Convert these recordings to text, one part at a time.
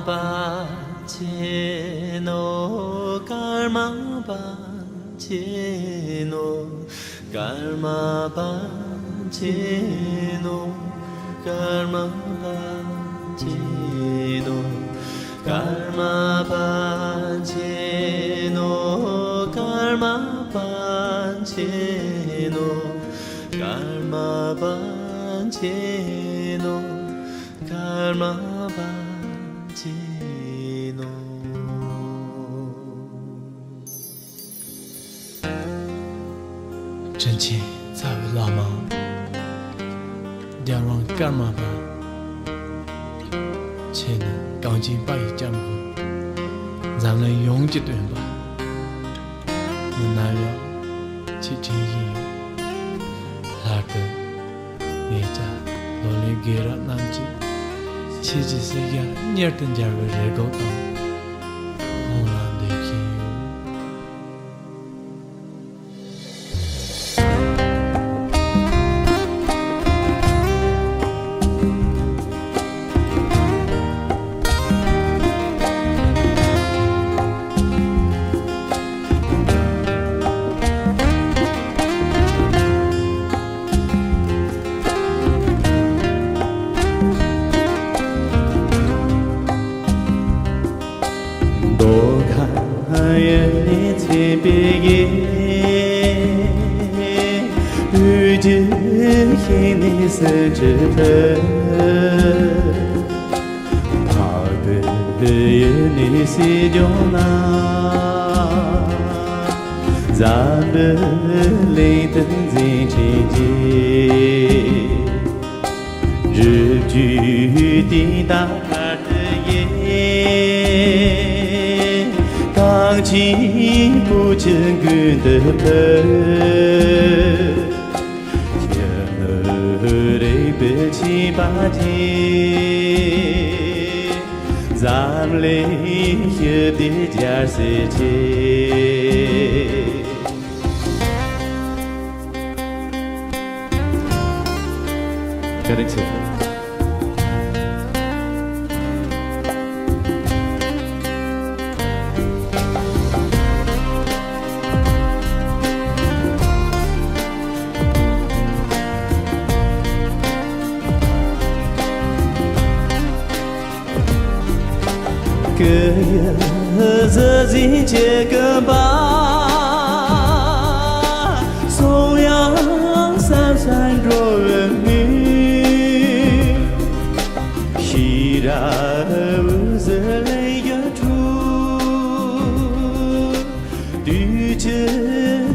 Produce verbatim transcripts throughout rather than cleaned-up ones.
པ་ཆེ་ནོ། ཀརྨ་པ་ཆེ་ནོ། ཀརྨ་པ་ཆེ་ནོ། ཀརྨ་པ་ཆེ་ནོ། ཀརྨ་པ་ཆེ་ནོ། ཀརྨ་པ་ཆེ་ནོ། ཀརྨ་པ་ཆེ་ནོ། ཀརྨ་པ་ཆེ་ནོ། དྲིན་ཆེན་རྩ་བའི་བླ་མ། རྒྱལ་དབང་ཀརྨ་པ་ཆེ་ནི་གངས་ཅན་པ་ཡི་སྐྱབས་མགོན། འཛམ་གླིང་ཡོངས་ཀྱི་སྟོན་པ། ང་ནམ་ཡང་ཁྱེད་དྲིན་ཡིན་ཡོད། ལྷག་ཏུ་ངེད་ཅག་ལོ་ལོན་དགེ་རབ་རྣམས་ཀྱིས་ཁྱེད་ཀྱི་སྲས་ཀྱང་མྱུར་དུ་མཇལ་བའི་རེ་སྒུག་དང་ཧོན་ལ་འདེབས་བཞིན་ཡོད། མདོ་ཁམས་ཡུལ་ནས་མཚན་པའི་ཡུལ། དབུས་རྒྱུད་ཤིང་ནས་སུམ་ཁྲི་ཕུ། འཕགས་པའི་ཡུལ་ནས་སྲིད་སྐྱོང་ན། འཛམ་བུ་གླིང་དུ་འཛིན་ཁྲིད་ཀྱི། རི་རྒྱུད་སྟེང་དང་མཁར་དུ་ཡེ། གངས་ཅན་བུ་ཁྱུད་མགོན་དུ་ཕུལ། ཤིང་ནུ་རིག་པའི་ཆིབས་པ་འཐེན། འཛམ་གླིང་ཞི་བདེའི་རྒྱལ་སྲིད་ཆེ། བཀའ་དྲིན་ཆེ། སྐུ་ཡི་གཟི་བརྗིད་ཀྱི་ཀུན་པ། གསུང་དབྱངས་སམ་སམ་འགྲོ་བའི་མུན། ཤེས་རབ་འོད་ཟེར་ལེགས་བཞུགས་འཁྲུག། དུས་ཀྱི་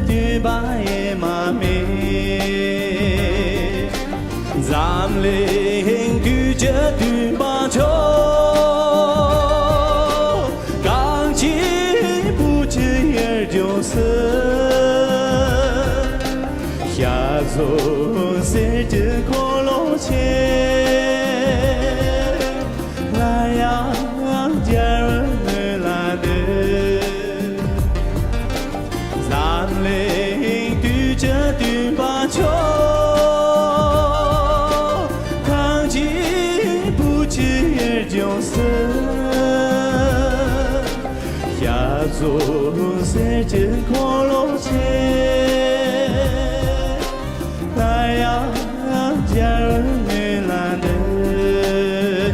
བསྟན་པ་ཨེ་མ་མེད། འཛམ་གླིང་དུས་ཀྱི་བསྟན་པ་མཆོག། གངས་ཅན་བུ་ཁྱུད་ཡུལ་ལྗོངས་སུ། ཞབས་སོར་གསེར་གྱི་འཁོར་ལོ་ཆེ། སླར་ཡང་རྒྱལ་བའི་ངོས་ལ་འདུད། འཛམ་གླིང་དུས་ཀྱི་བསྟན་པ་མཆོག། གངས་ཅན་བུ་ཁྱུད་ཡུལ་ལྗོངས་སུ། ཞབས་སོར་གསེར་གྱི་འཁོར་ལོ་ཆེ། སླར་ཡང་རྒྱལ་བའི་ངོས་ལ་འདུད།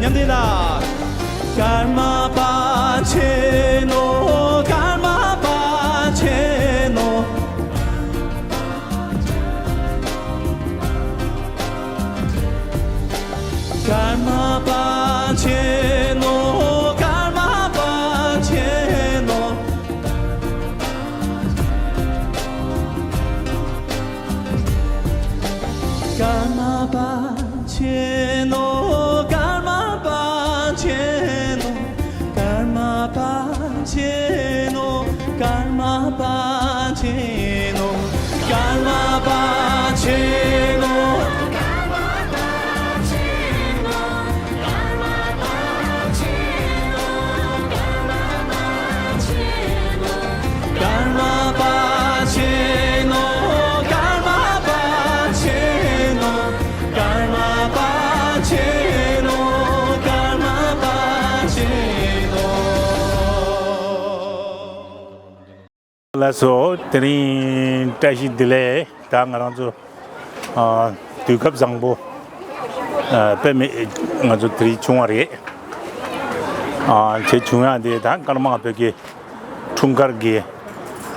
མཉམ་འདུས་ལ། ཀརྨ་པ་ཆེ་ནོ། ཀརྨ་པ་ཆེ་ནོ། ཀརྨ་པ་ཆེ་ནོ། ཀརྨ་པ་ཆེ་ནོ། ཀརྨ་པ་ཆེ་ནོ། ཀརྨ་པ་ཆེ་ནོ། ཀརྨ་པ་ཆེ་ནོ། ཀརྨ་པ་ཆེ་ནོ། ཀརྨ་པ་ཆེ་ནོ། ཀརྨ་པ་ཆེ་ནོ། ཀརྨ་པ་ཆེ་ནོ། ཀརྨ་པ་ཆེ་ནོ། ཀརྨ་པ་ཆེ་ ལགས་སོ། དེ་རིང་བཀྲ་ཤིས་བདེ་ལེགས། ད་ང་རང་ཚོ་ཨ་དུས་སྐབས་བཟང་པོ་ཨ་དཔེ་མེད་ང་ཚོ་དེ་རིང་བྱུང་བ་རེད། ཨ་དེ་བྱུང་ཡག་དེ་ད་ཀརྨ་བོད་ཀྱི་འཁྲུངས་སྐར་གྱི་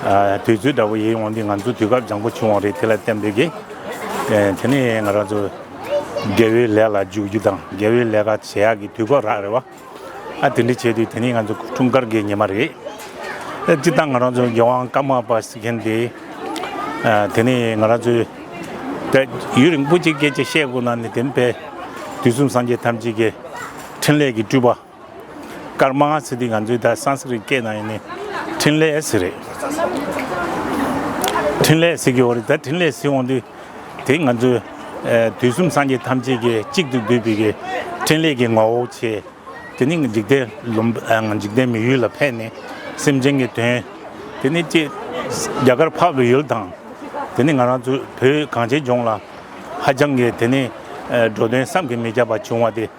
ཨ་དུས་ཚོད་འདྲ་པོ་ཡིན་འོང་དེ་ང་ཚོ་དུས་སྐབས་བཟང་པོ་བྱུང་བ་རེད། དེ་ལ་བརྟེན་པའི་གི་ཨ་དེ་ནས་ང་རང་ཚོ་དགེ་བའི་ལས་ལ་འཇུག་རྒྱུ་དང་དགེ་བའི་ལས་ཀ་བྱེད་ཡག་གི་དུས་སྐབས་རག་རེད་བ། ཨ་དེ་འདྲ་བྱས་དུས་དེ་ནི་ང་ཚོ་འཁྲུངས་སྐར་གྱི་ཉི་མ་རེད། ཨ་སྤྱིར་བཏང་ང་རང་ཚོ་རྒྱལ་དབང་ཀརྨ་པ་ཟེར་མཁན་དེ་ཨ་དེ་ནི་ང་རང་ཚོའི་ད་ཡུན་རིང་པོ་ཅིག་སྐད་ཆ་བཤད་དགོས་ན་ནི་དེ་ནི་དཔེ་དུས་གསུམ་སངས་རྒྱས་ཐམས་ཅད་ཀྱི་འཕྲིན་ལས་ཀྱི་སྤྲུལ་པ། ཀརྨ་ཟེར་དུས་ང་ཚོའི་ད་སཾ་སྐྲྀ་ཏ་སྐད་ནང་ཡིན་ནི་འཕྲིན་ལས་ཟེར་རེད། འཕྲིན་ལས་ཟེར་གྱི་ཡོད་རེད། ད་འཕྲིན་ལས་ཟེར་འོང་དུས་དེ་ང་ཚོའི་ཨ་དུས་གསུམ་སངས་རྒྱས་ཐམས་ཅད་ཀྱི་གཅིག་ཏུ་བསྡུས་པའི་གི་འཕྲིན་ལས་ཀྱི་ངོ་བོ་བྱས། དེ་ནི་འཇིག་རྟེན་ལུམ་ཨ་འཇིག་རྟེན་མི་ཡུལ་ལ་ཕེབས་ནས་སེམས་ཅན་གྱི་དོན། དེ་ནི་ཅེས་རྒྱ་གར་འཕགས་པའི་ཡུལ་དང་། དེ་ནི་ང་རང་ཚོ་བོད་གངས་ཅན་ལྗོངས་ལ་ཧ་ཅང་གི་དེ་ནི་ཨ་འགྲོ་དོན་བསམ་གྱིས་མི་ཁྱབ་པ་བྱུང་བ་དེ།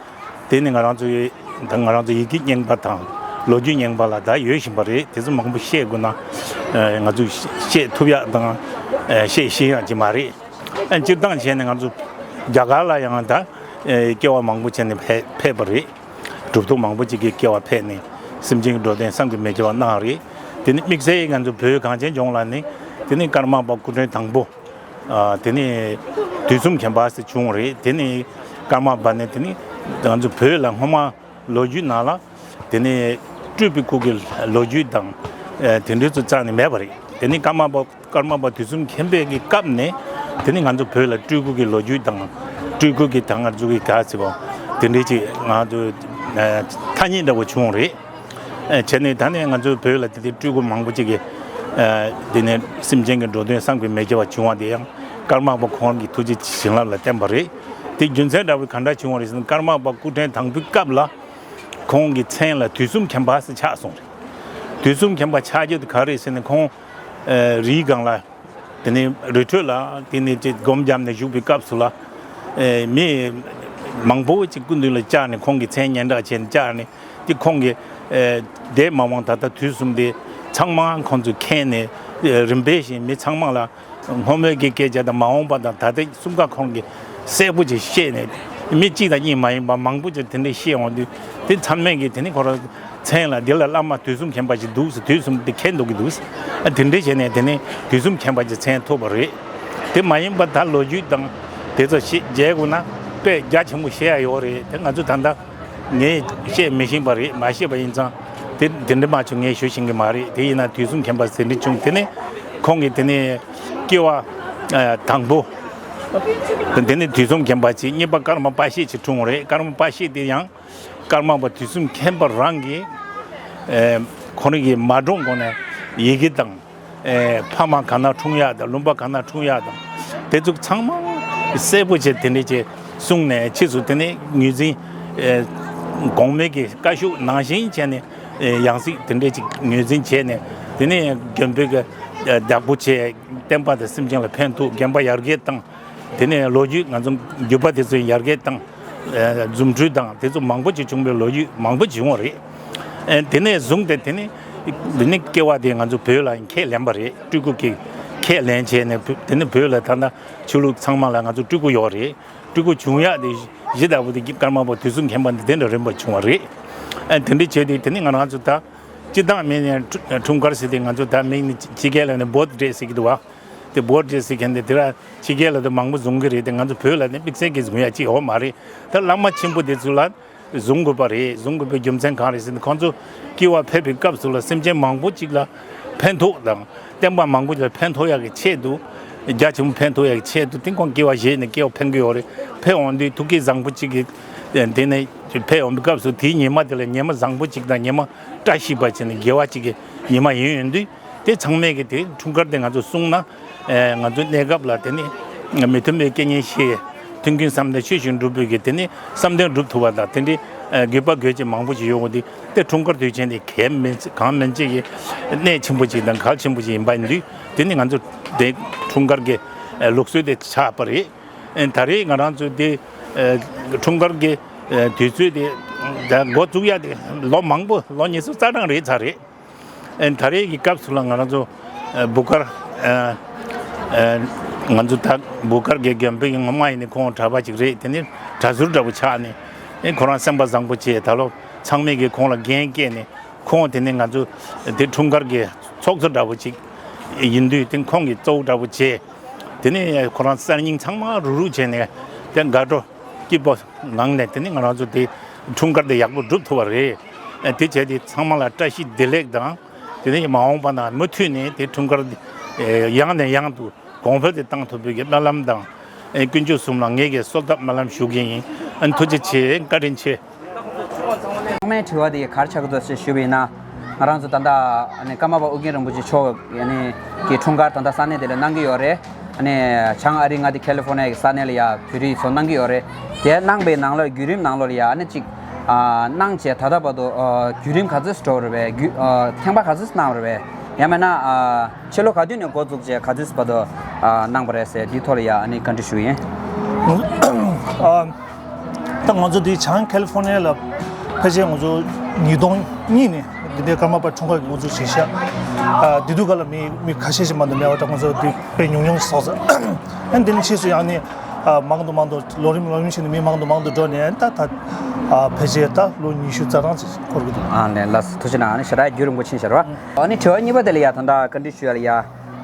དེ་ནི་ང་རང་ཚོའི་ད་ང་རང་ཚོ་ཡི་གེ་རྙིང་པ་དང་ལོ་རྒྱུས་རྙིང་པ་ལ་ད་ཡོད་བཞིན་པ་རེད། དེ་ཚོ་མང་པོ་བཤད་དགོས་ན་ཨ་ང་ཚོས་བཤད་ཐུབ་ཡག་དང་ཨ་བཤད་ཤེས་ཡག་ཅིག་མ་རེད། ཨ་སྤྱིར་བཏང་བྱས་ནས་ང་ཚོ་རྒྱ་གར་ལ་ཡང་ད་ཨ་སྐྱེ་བ་མང་པོ་བྱས་ནས་ཕེབས་ཕེབས་པ་རེད། གྲུབ་ཐོབ་མང་པོ་ཅིག་གིས་སྐྱེ་བ་ཕེབས་ནས་སེམས་ཅན་གྱི་འགྲོ་དོན་བསམ་གྱིས་མི་ཁྱབ་པ་གནང་བ་རེད། དེ་ནི་དམིགས་བསལ་ང་ཚོ་བོད་གངས་ཅན་ལྗོངས་ལ་ནི་དེ་ནི་ཀརྨ་པ་སྐུ་ཕྲེང་དང་པོ། ཨ་དེ་ནི་དུས་གསུམ་མཁྱེན་པ་ཟེར་བྱུང་བ་རེད། དེ་ནི་ཀརྨ་པ་ནི་དེ་ནི་ང་ཚོ་བོད་ལ་སྔོན་མ་ལོ་རྒྱུས་ནང་ལ་དེ་ནི་སྤྲུལ་པའི་སྐུ་གི་ལོ་རྒྱུས་དང་ཨ་དེ་འདྲ་ཚོ་རྩ་ནས་མེད་པ་རེད། དེ་ནི་ཀརྨ་པ་ཀརྨ་པ་དུས་གསུམ་མཁྱེན་པའི་གི་སྐབས་ནས་དེ་ནི་ང་ཚོ་བོད་ལ་སྤྲུལ་སྐུ་གི་ལོ་རྒྱུས་དང་སྤྲུལ་སྐུ་གི་ད་ང་ཚོ་གི་ག་ཟེར་བ་དེ་འདྲ་ཅིག་ང་ཚོ་ཨ་ཐ་སྙད་འདྲ་བོ་བྱུང་བ་རེད། ཨ་བྱས་ནས་ད་ནི་ང་ཚོའི་བོད་ལ་དེ་དུས་སྤྲུལ་སྐུ་མང་པོ་ཅིག་གིས་ཨ་དེ་ནས་སེམས་ཅན་གྱི་འགྲོ་དོན་བསམ་གྱིས་མི་ཁྱབ་པ་བྱུང་བ་དེ་ཡང་ཀརྨ་པ་ཁོང་གི་ཐུགས་རྗེ་བྱིན་རླབས་ལ་བརྟེན་པ་རེད། དེ་རྒྱུ་མཚན་འདྲ་བོ་ག་འདྲ་བྱུང་བ་རེད་ཟེར་ན་ཀརྨ་པ་སྐུ་ཕྲེང་དང་པོའི་སྐབས་ལ་ཁོང་གི་མཚན་ལ་དུས་གསུམ་མཁྱེན་པ་ཟེར་ཆགས་སོང་རེད། དུས་གསུམ་མཁྱེན་པ་ཆགས་རྒྱུ་དེ་ག་རེད་ཟེར་ན་ཁོང་ཨ་རིའི་སྒང་ལ། དེ་ནས་རི་ཁྲོད་ལ་དེ་ནས་ཅིག་སྒོམ་བརྒྱབ་ནས་བཞུགས་པའི་སྐབས་སུ་ལ་ཨེ་མི་མང་པོ་ཅིག་སྐུ་མདུན་ལ་བཅར་ནས་ཁོང་གི་མཚན་སྙན་གྲགས་བྱས་ནས་བཅར་ནས་དེ་ཁོང་གིས་ཨེ་འདས་མ་འོངས་ད་ལྟ་དུས་གསུམ་དེ་ཚང་མ་ཁོང་ཚོས་མཁྱེན་ནས་ཨེ་རིམ་པས་བཞིན་མི་ཚང་མ་ལ་སྔོན་མའི་གི་སྐད་ཆ་དང་མ་འོངས་པ་དང་ད་ལྟ་གསུམ་ཀ་ཁོང་གིས་གསལ་པོ་ཅིག་བཤད་ནས་མི་གཅིག་དང་གཉིས་མ་ཡིན་པ་མང་པོ་ཅིག་དེ་འདྲས་བཤད་འོང་དུས་དེ་ཚང་མས་གི་དེ་ནི་ཁོ་རང་མཚན་ལ་འདི་ལ་བླ་མ་དུས་གསུམ་མཁྱེན་པ་ཞིག་འདུག་ཟེར་དུས་གསུམ་དེ་མཁྱེན་འདུག་གི་འདུག་ཟེར། ཨ་དེ་འདྲས་བྱས་ནས་དེ་ནི་དུས་གསུམ་མཁྱེན་པ་ཞིག་མཚན་ཐོབ་པ་རེད། དེ་མ་ཡིན་པ་ད་ལོ་རྒྱུས་དང་དེ་ཚོ་ཤེས་མཇལ་དགོས་ན་དཔེ་རྒྱ་ཆེན་པོ་བཤད་ཡ་ཡོད་རེད། དེ་ང་ཚོ་ད་ལྟ་ངས་བཤད་མི་ཤེས་པ་རེད། མ་ཤེས་པ་ཡིན་ཙང་དེ་དེ་འདྲས་མ་བྱུང་ངས་ཞུ་ཤེས་ཀྱི་མ་རེད། དེ་ཡིན་ན་དུས་གསུམ་མཁྱེན་པ་ཟེར་འདྲས་བྱུང་། དེ་ནི་ཁོང་གིས་དེ་ནི་སྐྱེ་བ་ཨ་དང་པོ་དེ་ནི་དུས་གསུམ་མཁྱེན་པ་ཅིག་གཉིས་པ་ཀརྨ་པ་ཤེས་ཅིག་འཁྲུངས་རེད། ཀརྨ་པ་ཤེས་དེ་ཡང་། ཀརྨ་པ་དུས་གསུམ་མཁྱེན་པ་རང་གིས་ཨེ་ཁོ་རང་གི་མ་འགྲོངས་གོང་ནས་ཡི་གེ་དང་ཨེ་ཕ་མ་ག་ན་འཁྲུངས་ཡག་དང་ལུང་པ་ག་ན་འཁྲུངས་ཡག་དང་དེ་ཚོ་ཚང་མ་གསལ་པོ་བྱས་དེ་འདྲས་བྱས་གསུངས་ནས་ཕྱིས་སུ་དེ་ནས་ངོས་འཛིན་ཨེ་གོང་མའི་གི་བཀའ་ཤོག་ནང་བཞིན་བྱས་ནས་ཨེ་ཡང་སྲིད་དེ་འདྲས་ཅིག་ངོས་འཛིན་བྱས་ནས་དེ་ནས་མགོན་པོའི་གི་ཨེ་བདག་པོ་བྱས་བསྟན་པ་དང་སེམས་ཅན་ལ་ཕན་ཐོགས་དགོན་པ་ཡར་རྒྱས་བཏང་། དེ་ནས་ལོ་རྒྱུས་ང་ཚོ་བརྒྱུད་པ་དེ་ཚོ་ཡར་རྒྱས་བཏང་། ཨ་རྫུ་འཕྲུལ་དང་དེ་ཚོ་མང་པོ་ཅིག་བྱུང་བའི་ལོ་རྒྱུས་མང་པོ་བྱུང་བ་རེད། ཨ་དེ་ནས་བཟུང་སྟེ་དེ་ནས་དེ་ནས་སྐྱེ་བ་དེ་ང་ཚོ་བོད་ལ་ཁས་ལེན་པ་རེད། སྤྲུལ་སྐུ་གི་ཁས་ལེན་བྱས་ནས་བོད་དེ་ནས་བོད་ལ་ད་ལྟ་ཆོས་ལུགས་ཚང་མ་ལ་ང་ཚོ་སྤྲུལ་སྐུ་ཡོད་རེད། སྤྲུལ་སྐུ་བྱུང་ཡག་དེ་གཞི་ལྟ་བུ་དེ་ཀརྨ་པ་དུས་གསུམ་མཁྱེན་པ་འདི་དེ་འདྲ་རིམ་པ་བྱུང་བ་རེད། ཨ་དེ་འདྲ་བྱས་དུས་དེ་ནས་ང་རང་ཚོ་ད་སྤྱི་བཏང་མིང་ནས་འཁྲུངས་སྐར་ཟེར་དེ་ང་ཚོ་ད་མིང་ནི་ཕྱི་རྒྱལ་ལ་ནི་བྷར་ཐི་ཌེ་ཟེར་གྱི་འདུག་བ། དེ་བྷར་ཐི་ཌེ་ཟེར་མཁན་དེ་དེ་ར་ཕྱི་རྒྱལ་ལ་དེ་མང་པོ་བཟུང་གི་རེད། དེ་ང་ཚོ་བོད་ལ་ནི་དམིགས་བསལ་གྱི་བཟུང་ཡ་ཅིག་ཡོད་མ་རེད། ད་བླ་མ་ཆེན་པོ་དེ་ཚོ་ལ་བཟུང་དགོས་པ་རེད། བཟུང་དགོས་པའི་རྒྱུ་མཚན་གང་རེད་ཟེར་ན་ཁོང་ཚོ་སྐྱེ་བ་ཕེབས་པའི་སྐབས་སུ་ལ་སེམས་ཅན་མང་པོ་ཅིག་ལ་ཕན་ཐོགས་དང་བསྟན་པ་མང་པོ་ཅིག་ལ་ཕན་ཐོགས་ཡག་གི་ཆེད་དུ་རྒྱ་ཆེན་པོ་ཕན་ཐོགས་ཡག་གི་ཆེད་དུ་དེ་ཁོང་སྐྱེ་བ་བཞེས་ནས་སྐྱེ་བ་ཕན་གྱི་ཡོད་རེད། ཕེབས་འོང་དུས་ཐུགས་ཀྱི་བཟང་པོ་ཅིག་གི་དེ་ནས་ཕེབས་འོང་པའི་སྐབས་སུ་དེའི་ཉི་མ་དེ་ལ་ཉི་མ་བཟང་པོ་ཅིག་དང་ཉི་མ་བཀྲ་ཤིས་པ་ཅིག་ནས་དགེ་བ་ཅིག་གི་ཉི་མ་ཡིན་ཡོང་དུས། དེ་ཚང་མས་ཀྱི་དེ་འཁྲུངས་སྐར་དེ་ང་ཚོ་བསྲུངས་ན་ཨེ་ང་ཚོ་གནས་སྐབས་ལ་དེ་ནི་མི་མཐུན་པའི་རྐྱེན་ངན་ཞི། མཐུན་རྐྱེན་བསམ་དོན་ཆོས་བཞིན་འགྲུབ་པའི་གི་དེ་ནི་བསམ་དོན་འགྲུབ་ཐུབ་པ་དང་དེ་འདྲའི་ཨེ་དགོས་པ་དགོས་ཆེད་མང་པོ་ཞིག་ཡོད་དེ། དེ་འཁྲུངས་སྐར་དུས་ཆེན་དེ་གལ་མིན་གང་མིན་ཅིག་གི་གནད་ཆེན་པོ་ཅིག་དང་གལ་ཆེན་པོ་ཅིག་ཡིན་པ་ཡིན་དུས། དེ་ནི་ང་ཚོ་དེ་འཁྲུངས་སྐར་གྱི་ཨེ་ལུགས་སྲོལ་དེ་ཆགས་པ་རེད། ཨེ་ད་རེས་ང་རང་ཚོ་དེ་ཨེ་འཁྲུངས་སྐར་གྱི་ཨེ་དུས་ཚོད་དེ་ད་འགོ་བཙུགས་ཡ་དེ་ལོ་མང་པོ་ལོ་ཉི་ཤུ་རྩ་གྲངས་རེད་ཚར་རེད། ཨེ་ད་རེས་ཀྱི་སྐབས་སུ་ལ་ང་རང་ཚོ་ ཨ་བུ་དཀར། ཨ་ཨ་ང་ཚོ་ད་བུ་དཀར་གྱི་རྒན་པའི་ངོ་མ་ཡིན་ནི་ཁོང་གྲྭ་པ་ཅིག་རེད། དེ་ནི་གྲྭ་ཟུར་འདྲ་པོ་ཆགས་ནས། ཨེ་ཁོ་རང་སེམས་པ་བཟང་པོ་བྱས། ད་ལོ་ཚང་མས་ཀྱིས་ཁོང་ལ་འགན་བསྐྱལ་ནས། ཁོང་དེ་ནི་ང་ཚོ་དེ་འཁྲུངས་སྐར་གྱི་ཚོགས་གཙོ་འདྲ་པོ་ཅིག་ཡིན་དུས། དེ་ཁོང་གིས་གཙོ་བོ་འདྲ་པོ་བྱས། དེ་ནི་ཁོ་རང་གསར་རྙིང་ཚང་མ་རུག་རུག་བྱས་ནས། དེ་དགའ་སྤྲོ་སྐྱིད་པོ་ངང་ནས། དེ་ནི་ང་རང་ཚོ་དེ་འཁྲུངས་སྐར་དེ་ཡག་པོ་སྒྲུབ་ཐུབ་པ་རེད། ཨ་དེ་བྱས་ཏེ་ཚང་མ་ལ་བཀྲ་ཤིས་བདེ་ལེགས་དང་། དེ་ནས་མ་འོངས་པ་ན་མུ་མཐུད་ནས་དེ་འཁྲུངས་སྐར་འདི་ཡང་ནས་ཡང་དུ་གོང་འཕེལ་དུ་གཏང་ཐུབ་པའི་གི་སྨོན་ལམ་དང་། ཨེ་ཀུན་མཆོད་གསུམ་ལ་ངེད་ཀྱིས་གསོལ་ཐབས་སྨོན་ལམ་ཞུ་གི་ཡིན། ཨ་ཐུགས་རྗེ་ཆེ། བཀའ་དྲིན་ཆེ། ཚང་མའི་དྲི་བ་དེ་ག་རེ་ཆགས་ཀྱི་འདུག་ཞེས་ཞུས་པ་ཡིན་ན། ང་རང་ཚོ་ད་ལྟ་ཨ་ནི་ཀརྨ་པ་ཨོ་རྒྱན་རིན་པོ་ཆེ་མཆོག་ཨ་ནི་གི་འཁྲུངས་སྐར་ད་ལྟ་ས་གནས་དེ་ལ་གནང་གི་ཡོད་རེད། ཨ་ནི་བྱང་ཨ་རི་མངའ་སྡེ་ཁ་ལི་ཧྥོར་ནི་ཡ་གི་ས་གནས་ལ་ཡ་བོད་རིགས་ཚོ་གནང་གི་ཡོད་རེད། དེ་གནང་པའི་ནང་ལོགས་བརྒྱུད་རིམ་ནང་ལོགས་ལ་ཡ་ཨ་ནི་གཅིག་ཨ་གནང་བྱས་ད་ལྟ་བར་དུ་ཨ་བརྒྱུད་རིམ་ག་ཚོད་འགྲོ་རེད་པས། བརྒྱུད་ཨ་ཐེངས་པ་ག་ཚོད་གནང་རེད་པས། ཡང་མིན་ན་ཨ་ཕྱི་ལོ་ག་དུས་ནས་འགོ་བཙུགས་བྱས་ག་ཚོད་བར་དུ་ཨ་གནང་པ་རེད་ཟེར། འདིའི་ཐོག་ལ་ཡ་ཨ་ནི་བཀའ་འདྲི་ཞུ་ཡིན། ཨ། ད་ང་ཚོ་འདི་བྱང་ཁ་ལི་ཧྥོར་ནི་ཡ་ལ་ཕལ་ཆེར་ང་ཚོ་ཉིས་སྟོང་གཉིས་ནས་འདི་འདྲའི་ཀརྨ་པ་འཁྲུངས་སྐར་གྱི་འགོ་འཛུགས་བྱས་ཤག་ཨ་དེ་དུས་སྐབས་ལ་མི་མི་ཁ་ཤས་ཤིག་མ་གཏོགས་མེད་པ་འདྲ། ང་ཚོ་འདི་དཔེ་ཉུང་ཉུང་ཞིག་ཚོགས་ས། ཨ་འདི་ནས་ཕྱིས་སུ་ཡང་ནི་ཨ་མང་དུ་མང་དུ་ལོ་རིམ་ལོ་རིམ་བཞིན་དུ་མི་མང་དུ་མང་དུ་འགྲོ་ནས། ད་ད་ཨ་ཕལ་ཆེར་ད་ལོ་ཉི་ཤུ་རྩ་གྲངས་ཅིག་འཁོར་གྱི་འདུག་ཨ་ནས་ལགས་སོ། ཐུགས་རྗེ་གནང་། ཨ་ནི་ཞེ་དྲག་རྒྱུན་རིང་པོ་ཕྱིན་ཤག་ར། ཨ་ནི་དྲི་བ་གཉིས་པ་དེ་ལ་ཡ་ད་ལྟ་བཀའ་འདྲི་ཞུ་ཡ་ལ་ཡ།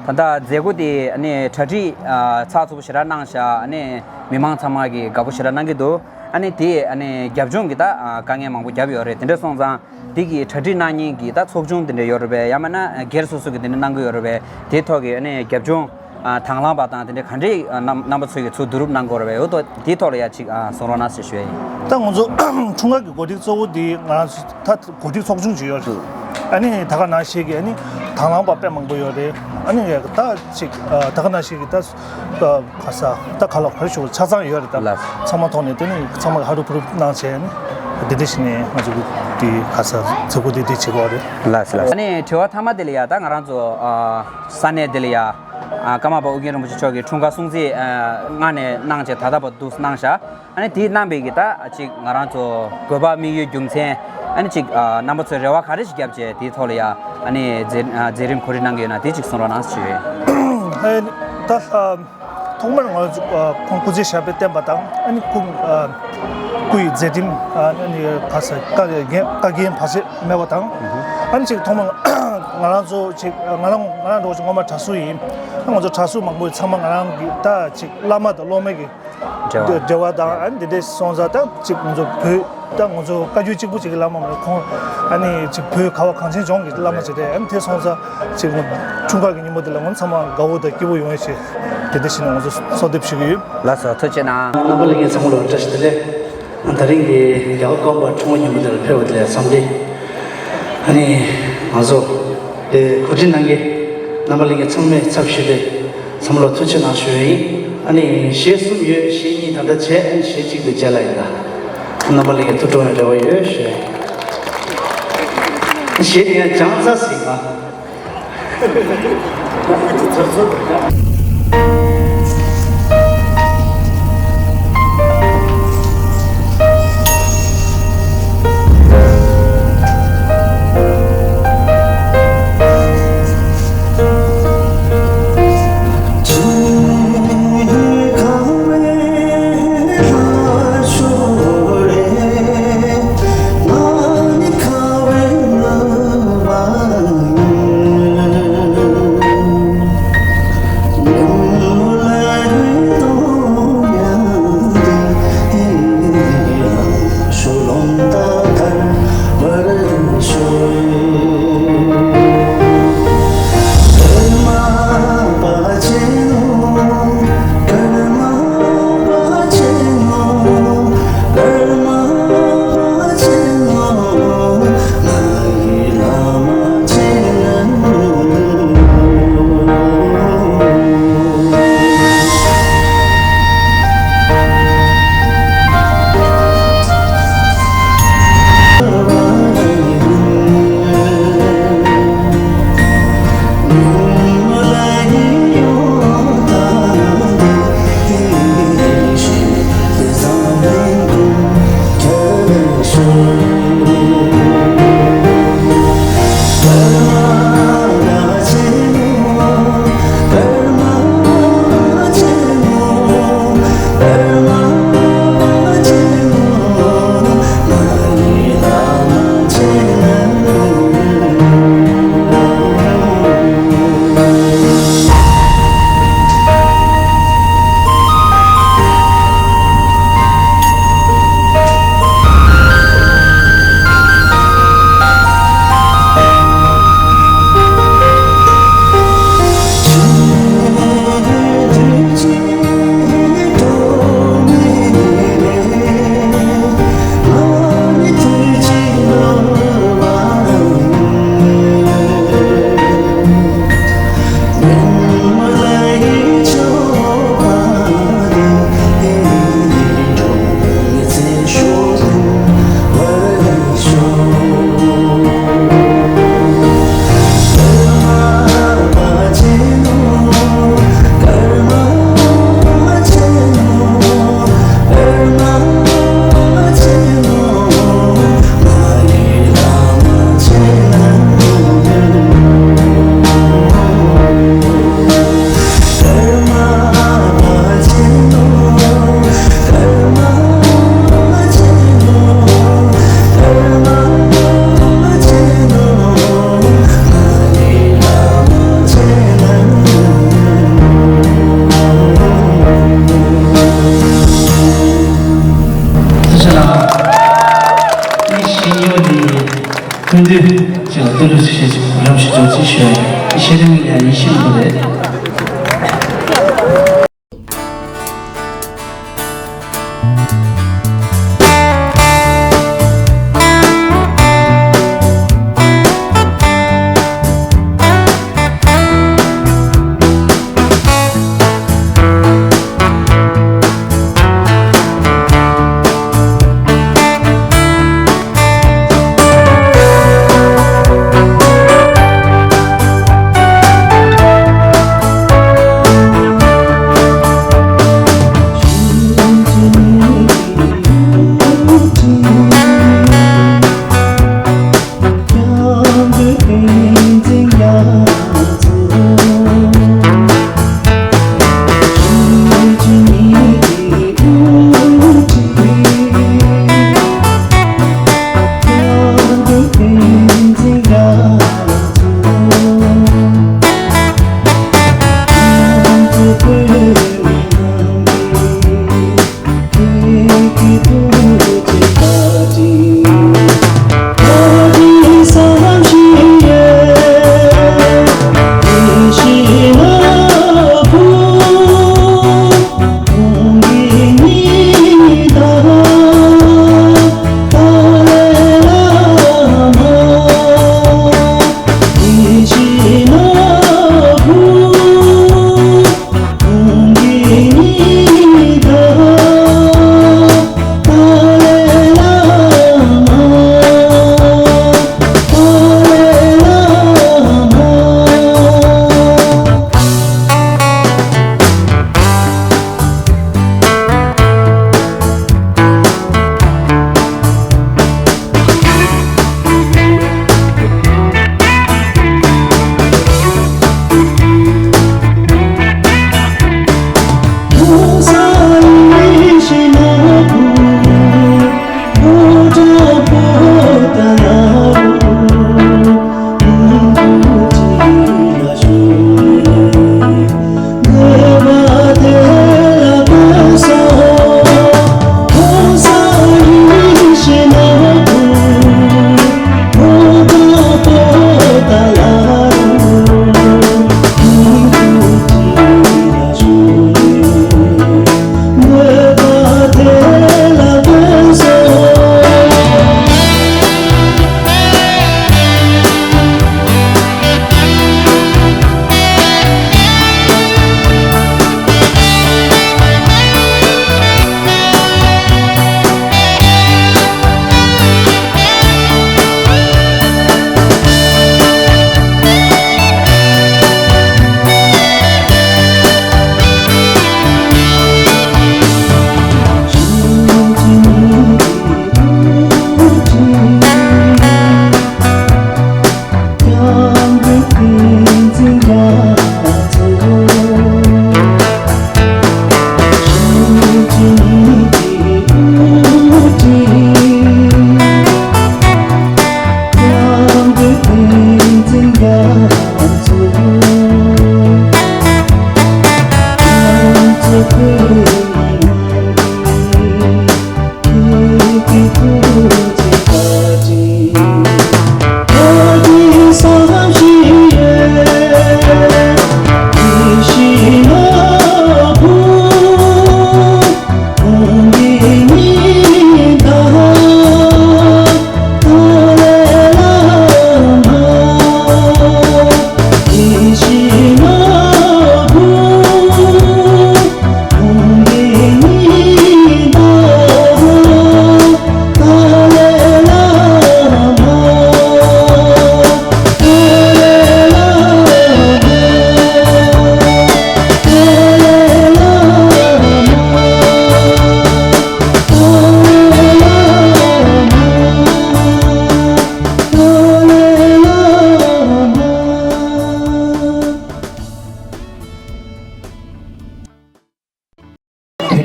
ད་ལྟ་མཛད་སྒོ་དེ་ཨ་ནི་གྲ་སྒྲིག་ཨ་ཚགས་ཚུད་པོ་ཞེ་དྲག་གནང་ཤག་ཨ་ནི་མི་མང་ཚང་མ་གིས་དགའ་པོ་ཞེ་དྲག་གནང་གི་འདུག་ཨ་ནི་དེ་ཨ་ནི་རྒྱབ་ལྗོངས་ཀྱི་ད་ཨ་དཀའ་ངལ་མང་པོ་བརྒྱབ་ཡོད་རེད། དེ་འདྲ་སོང་ཙང་དེ་གི་གྲ་སྒྲིག་གནང་མཁན་གྱི་ད་ཚོགས་ཆུང་དེ་འདྲ་ཡོད་རེད་པས། ཡང་མིན་ན་སྒེར་སོ་སོ་གི་དེ་འདྲ་གནང་གི་ཡོད་རེད་པས། དེ་ཐོག་གི་ཨ་ནི་རྒྱབ་ལྗོངས་ཨ་དང་བླངས་པ་དང་དེ་འདྲ་ག་འདྲས་ཨ་རྣམ་རྣམ་པ་ཚོས་ཀྱི་ཚུར་བསྡུ་རུབ་གནང་གི་ཡོད་རེད་པས། འོ་ཏོ་དེ་ཐོག་ལ་ཡ་ཅིག་ཨ་གསུང་རོགས་གནང་ཞེས་ཞུ་ཡ་ཡིན། ད་ང་ཚོ་འཁྲུངས་སྐར་གྱི་གོ་སྒྲིག་གཙོ་བོ་དེ་ང་རང་ཚོ་ད་གོ་སྒྲིག་ཚོགས་ཆུང་ཅིག་ཡོད་རེད། ཨ་ནི་ད་ག་ནང་བཞིན་གྱི་ཨ་ནི་དང་བླངས་པ་དཔེ་མང་པོ་ཡོད་རེད། ཨ་ནི་ད་ཅིག་ཨ་ད་ག་ནང་བཞིན་གྱི་ད་ཨ་ག་ས་ད་ག་ལ་ག་རེ་ཞུ་དགོས། ཆ་ཚང་ཡོད་རེད། ད་ལགས། ཚང་མ་ཐོག་ནས་དེ་ནི་ཚང་མ་ཧ་རུ་ཕུ་རུ་གནང་བྱས་ནི་དེ་འདྲ་ཞིག་ནས་ང་ཚོ་གི་དེ་ག་ས་མཛད་སྒོ་དེ་དེ་བྱེད་དགོས་རེད། ལགས་སོ་ལགས་སོ། ཨ་ནི་དྲི་བ་མཐའ་མ་དེ་ལ་ཡ། ད་ང་རང་ཚོ་ཨ་ས་གནས་དེ་ལ་ཡ་ཨ་ཀརྨ་པ་ཨོ་རྒྱན་རིན་པོ་ཆེ་མཆོག་གི་འཁྲུངས་སྐར་སྲུང་བརྩི་ཨ་སྔ་ནས་གནང་བྱས་ད་ལྟ་བར་དུ་གནང་ཤག་ཨ་ནི་དེ་གནང་པའི་གི་ད་ཅིག་ང་རང་ཚོ་དགོས་པ་དམིགས་ཡུལ་རྒྱུ་མཚན། ཨ་ནི་ཅིག་ཨ་རྣམ་པ་ཚོས་རེ་བ་ག་རེ་ཞིག་བརྒྱབ་བྱས་དེའི་ཐོག་ལ་ཡ་ཨ་ནི་མཛད་ཨ་མཛད་རིམ་གོ་སྒྲིག་གནང་གི་ཡོད་ན་དེ་ཅིག་གསུང་རོགས་གནང་ཞུ་ཡ་ཡིན། ཨ་ནི་ད་ཨ་ཐོག་མར་ང་ཚོ་ཨ་ཁོང་སྐུ་ཚེ་ཞབས་པད་བརྟན་པ་དང་། ཨ་ནི་སྐུ་ཨ་སྐུ་ཡི་མཛད་རིམ་ཨ་ནི་ག་ས་བཀའ་རྒན་བཀའ་རྒན་བར་ཆད་མེད་པ་དང་། ཨ་ནི་ཅིག་ཐོག་མར་ང་རང་ཚོ་ཅིག་ང་རང་ང་རང་འདྲ་བོ་ཅིག་སྔོན་མ་གྲྭ་ཟུར་ཡིན། ང་ཚོ་གྲྭ་ཟུར་མང་པོ་ཚང་མ་ང་རང་གི་ད་ཅིག་བླ་མ་དང་སློབ་མ་གི་འབྲེལ་བ། འབྲེལ་བ་དང་། ཨ་ནི་འདི་འདྲ་སོང་ཙང་ད་ཅིག་ང་ཚོ་བོད་ད་ང་ཚོ་བཀའ་བརྒྱུད་གཅིག་པུ་ཅིག་གི་བླ་མ་མ་རེད། ཁོང་ཨ་ནི་ཅིག་བོད་ཁ་བ་གངས་ཅན་ལྗོངས་ཀྱི་བླ་མ་ཅིག་རེད། ཨ་ནི་དེ་སོང་ཙང་ཅིག་འཁྲུངས་སྐར་གྱི་ཉིན་མོ་འདི་ལ་ང་ཚོ་ཚང་མ་དགའ་བོ་དང་སྐྱིད་པོ་ཡོང་ཡ་ཞིག་དེ་འདྲ་ཞིག་ནས་ང་ཚོ་གསོལ་འདེབས་ཞུ་གི་ཡོད། ལགས་སོ། ཐུགས་རྗེ་གནང་། རྣམ་པ་ལྷན་རྒྱས་ཚང་མ་ལ་བཀྲ་ཤིས་བདེ་ལེགས། ད་རིང་གི་རྒྱལ་བ་ཀརྨ་པ་འཁྲུངས་སྐར་ཉིན་མོ་འདི་ལ་ཕེབས་པ་དེ་ལ་འཚམས་འདྲི། ཨ་ནི་ང་ཚོ་དེ་གོ་སྒྲིག་གནང་མཁན་རྣམ་པ་ལྷན་རྒྱས་ཚང་མའི་ཚབ་ཞུས་ཏེ་ཚང་མ་ལ་ཐུགས་རྗེ་གནང་ཞུ་ཡ་ཡིན། ཨ་ནི་གཞས་གསུམ་ཡོད། གཞས་གཉིས་ད་ལྟ་བྱས། ཨ་ནི་གཞས་གཅིག་དེ་རྗེས་ལ་ཡིན་ད། རྣམ་པ་ལྷན་རྒྱས་ཐུགས་སྤྲོ་བའི་རེ་བ་ཡོད་ཞུ་ཡ་ཡིན། གཞས་དེ་ཡང་སྦྱང་ཚར་ཟིན་ང་།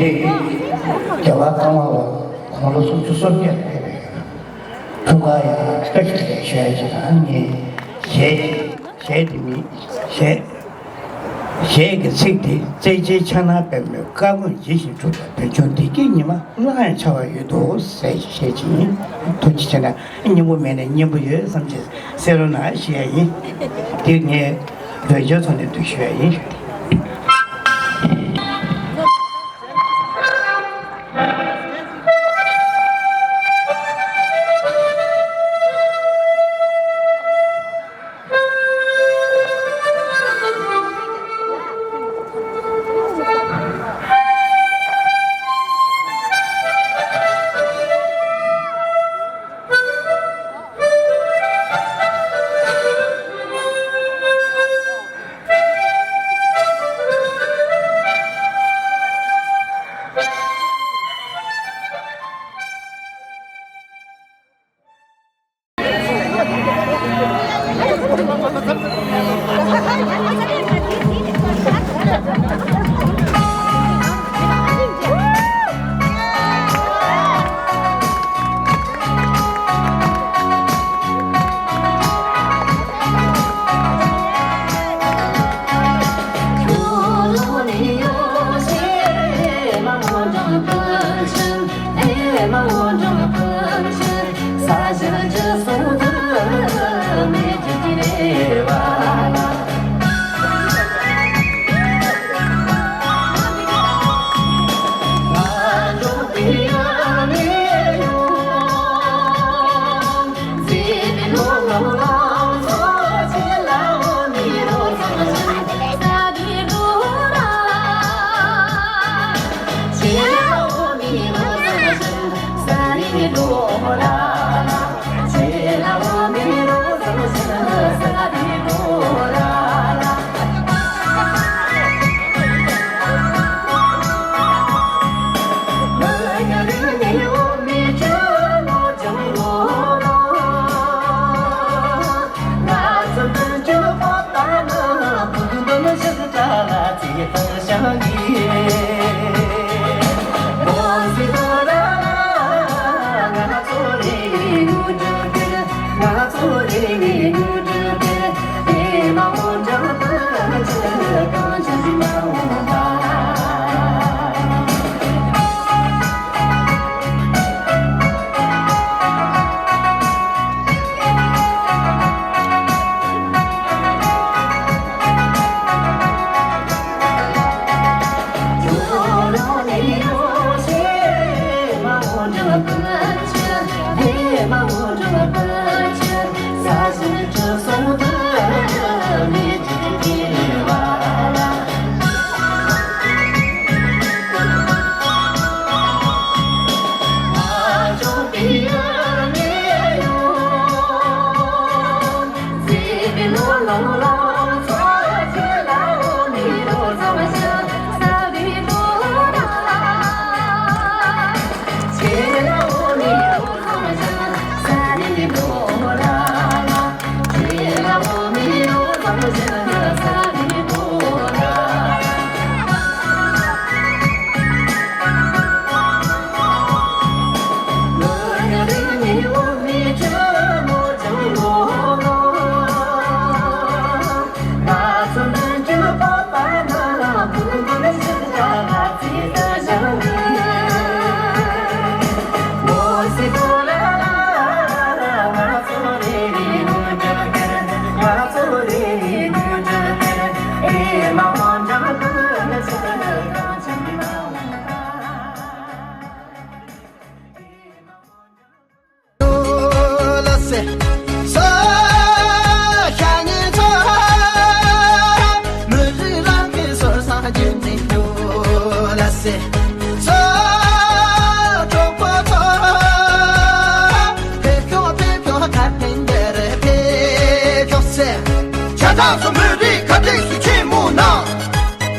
རྒྱལ་བ་ཀརྨ་པ་དགུང་ལོ་སུམ་ཅུ་སོ་བརྒྱད་ལ་ཕེབས་པའི་འཁྲུངས་སྐར་ཡང་བཀྲ་ཤིས་བདེ་ལེགས་ཞུ་ཡ་ཅིག་དང་། ངས་གཞས་གཞས་འདི་མིན་གཞས་གཞས་ཀྱི་ཚིག་དེ། བརྩེ་ཆེན་ཕྱག་ན་པདྨོའི་བཀའ་དགོངས་ཇི་བཞིན་སྒྲུབ་པ། བོད་ལྗོངས་བདེ་སྐྱིད་ཉི་མ་སླར་ཡང་འཆར་བར་འོས་ཤོག་ཟེར་གཞས་ཅིག་ཡིན། ཐུགས་རྗེ་ཆེ་གནང་། སྙན་པོ་མེད་ན་སྙན་པོ་ཡོད་བསམ་བྱས་གསན་རོགས་གནང་ཞུ་ཡ་ཡིན། འདི་ངས་རོལ་ཆའི་ཐོག་ནས་འདུག་ཞུ་ཡ་ཡིན།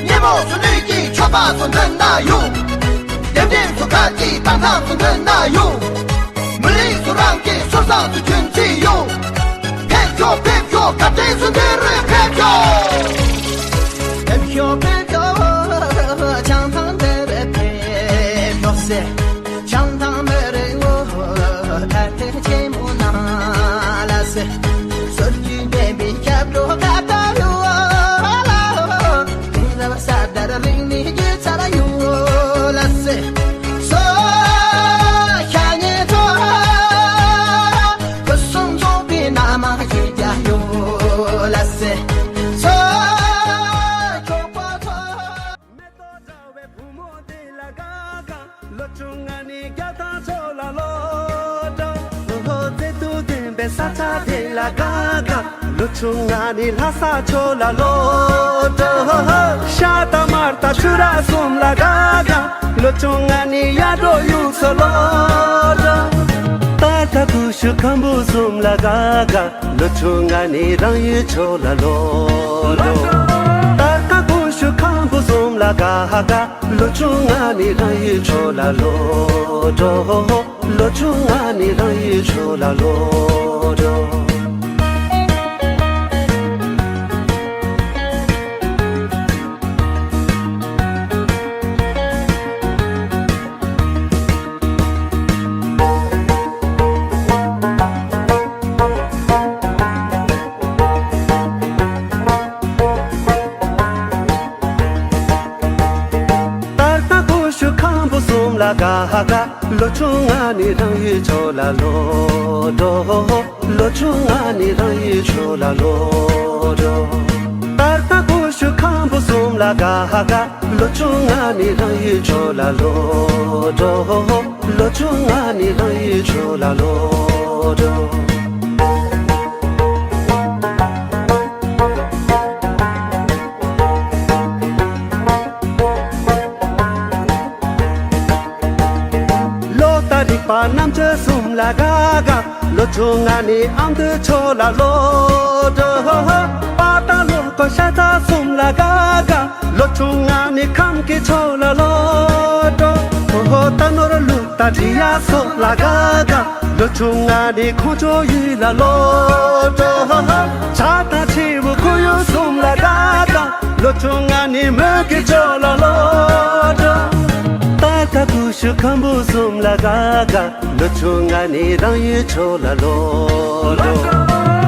ཉན་མོ་སུ་ནུས་ཀྱི་ཆོས་པ་སུ་འདོན་ན་ཡོང་། དེབ་འདེམས་སུ་ཁ་ཅིག་བཏང་ཐང་སུ་འདོན་ན་ཡོང་། མི་རིགས་སུ་རང་གི་སོར་བཟང་སུ་ཁྱོད་ཚེ་ཡོང་། ཕེབས་ཤོག་ཕེབས་ཤོག་བཀའ་དྲིན་སུ་འདོན་རེ་ཕེབས་ཤོག་ཕེབས་ཤོག་ཕེབས་ཤོག་བྱང་ཐང་དེ་རེ་ཕེབས། མེ་ཏོག་འདྲ་བའི་བུ་མོ་དེ་ལ་དགའ་དགའ། ལོ་བཅུ་ང་ནི་རྒྱ་ཐང་ཕྱོགས་ལ་ལོག་འགྲོ། ཧོ་ཧོ་བརྩེ་དུང་ལྡན་པའི་ས་ཆ་དེ་ལ་དགའ་དགའ། ལོ་བཅུ་ང་ནི་ལྷ་ས་ཕྱོགས་ལ་ལོག་འགྲོ། ཧོ་ཧོ་ཤ་དང་མར་དང་ཆུ་ར་གསུམ་ལ་དགའ་དགའ། ལོ་བཅུ་ང་ནི་གཡག་འབྲོག་ཡུལ་ཚོ་ལོག་འགྲོ། སྟར་ཀ་ཀུ་ཤུ་ཁམ་བུ་གསུམ་ལ་དགའ་དགའ། ལོ་བཅུ་ང་ནི་རང་ཡུལ་ཕྱོགས་ལ་ལོག་འགྲོ། སྟར་ཀ་ཀུ་ཤུ་ཁམ་བུ་གསུམ་ལ་དགའ་དགའ། ལོ་བཅུ་ང་ནི་རང་ཡུལ་ཕྱོགས་ལ་ལོག་འགྲོ། ལོ་བཅུ་ང་ནི་རང་ཡུལ་ཕྱོགས་ལ་ལོག་འགྲོ། སྟར་ཀ་ཀུ་ཤུ་ཁམ་བུ་གསུམ་ལ་དགའ་དགའ། ལོ་བཅུ་ང་ནི་རང་ཡུལ་ཕྱོགས་ལ་ལོག་འགྲོ། ལོ་བཅུ་ང་ནི་རང་ཡུལ་ཕྱོགས་ལ་ལོག་འགྲོ། སྟར་ཀ་ཀུ་ཤུ་ཁམ་བུ་གསུམ་ལ་དགའ་དགའ། ལོ་བཅུ་ང་ནི་རང་ཡུལ་ཕྱོགས་ལ་ལོག་འགྲོ། ལོ་བཅུ་ང་ནི་རང་ཡུལ་ཕྱོགས་ལ་ལོག་འགྲོ། ལོ་ལྟར་རིག་པ་རྣམ་དཔྱོད་གསུམ་ལ་དགའ་དགའ། ལོ་བཅུ་ང་ནི་ཨ་མདོའི་ཕྱོགས་ལ་ལོག་འགྲོ། པ་དང་ལོ་ཀོ་ཤ་ཚ་གསུམ་ལ་དགའ་དགའ། ལོ་བཅུ་ང་ནི་ཁམས་ཀྱི་ཕྱོགས་ལ་ལོག་འགྲོ། ཧོ་ཧོ་རྟ་ནོར་ལུག་དང་འབྲི་གཡག་སོགས་ལ་དགའ་དགའ། ལོ་བཅུ་ང་ནི་ཁོང་ཆོ་ཡུལ་ལ་ལོག་འགྲོ། ཇ་དང་ཕྱེ་བོ་ཁོར་ཡུག་གསུམ་ལ་དགའ་དགའ། ལོ་བཅུ་ང་ནི་མོན་གྱི་ཕྱོགས་ལ་ལོག་འགྲོ། སྟར་ཀ་ཀུ་ཤུ་ཁམ་བུ་གསུམ་ལ་དགའ་དགའ། ལོ་བཅུ་ང་ནི་རང་ཡུལ་ཕྱོགས་ལ་ལོག་འགྲོ།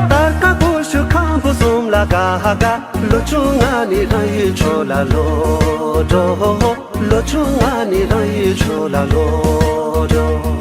སྟར་ཀ་ཀུ་ཤུ་ཁམ་བུ་གསུམ་ལ་དགའ་དགའ། ལོ་བཅུ་ང་ནི་རང་ཡུལ་ཕྱོགས་ལ་ལོག་འགྲོ། ལོ་བཅུ་ང་ནི་རང་ཡུལ་ཕྱོགས་ལ་ལོག་འགྲོ།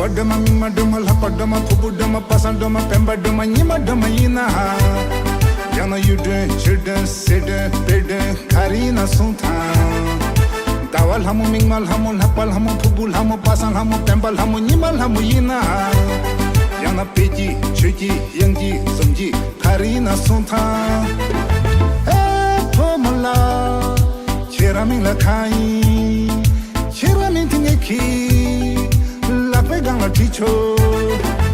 སྒྲོལ་མ་མིག་དམར་སྒྲོལ་མ་ལྷག་པ་སྒྲོལ་མ་ཕུར་བུ་སྒྲོལ་མ་པ་སངས་སྒྲོལ་མ་སྤེན་པ་སྒྲོལ་མ་ཉི་མ་སྒྲོལ་མ་ཡིན་ན། ཡང་ན་གཡུ་སྒྲོན་ཆུ་སྒྲོན་སེ་སྒྲོན་སྤེ་སྒྲོན་ག་རེ་ཡིན་ན་གསུང་དང་། ཟླ་བ་ལྷ་མོ་མིག་དམར་ལྷ་མོ་ལྷག་པ་ལྷ་མོ་ཕུར་བུ་ལྷ་མོ་པ་སངས་ལྷ་མོ་སྤེན་པ་ལྷ་མོ་ཉི་མ་ལྷ་མོ་ཡིན་ན། ཡང་ན་དཔལ་གྱི་ཆོས་ཀྱི་དབྱངས་ཀྱི་ཟུམ་གྱི་ག་རེ་ཡིན་ན་གསུང་དང་། ཨེ་བུ་མོ་ལགས། ཁྱེད་རང་མིང་ལ་གང་ཡིན། ཁྱེད་རང་མིང་དེ་ངེད་ཀྱི་ལག་པའི་སྒང་ལ་བྲིས་ཆོག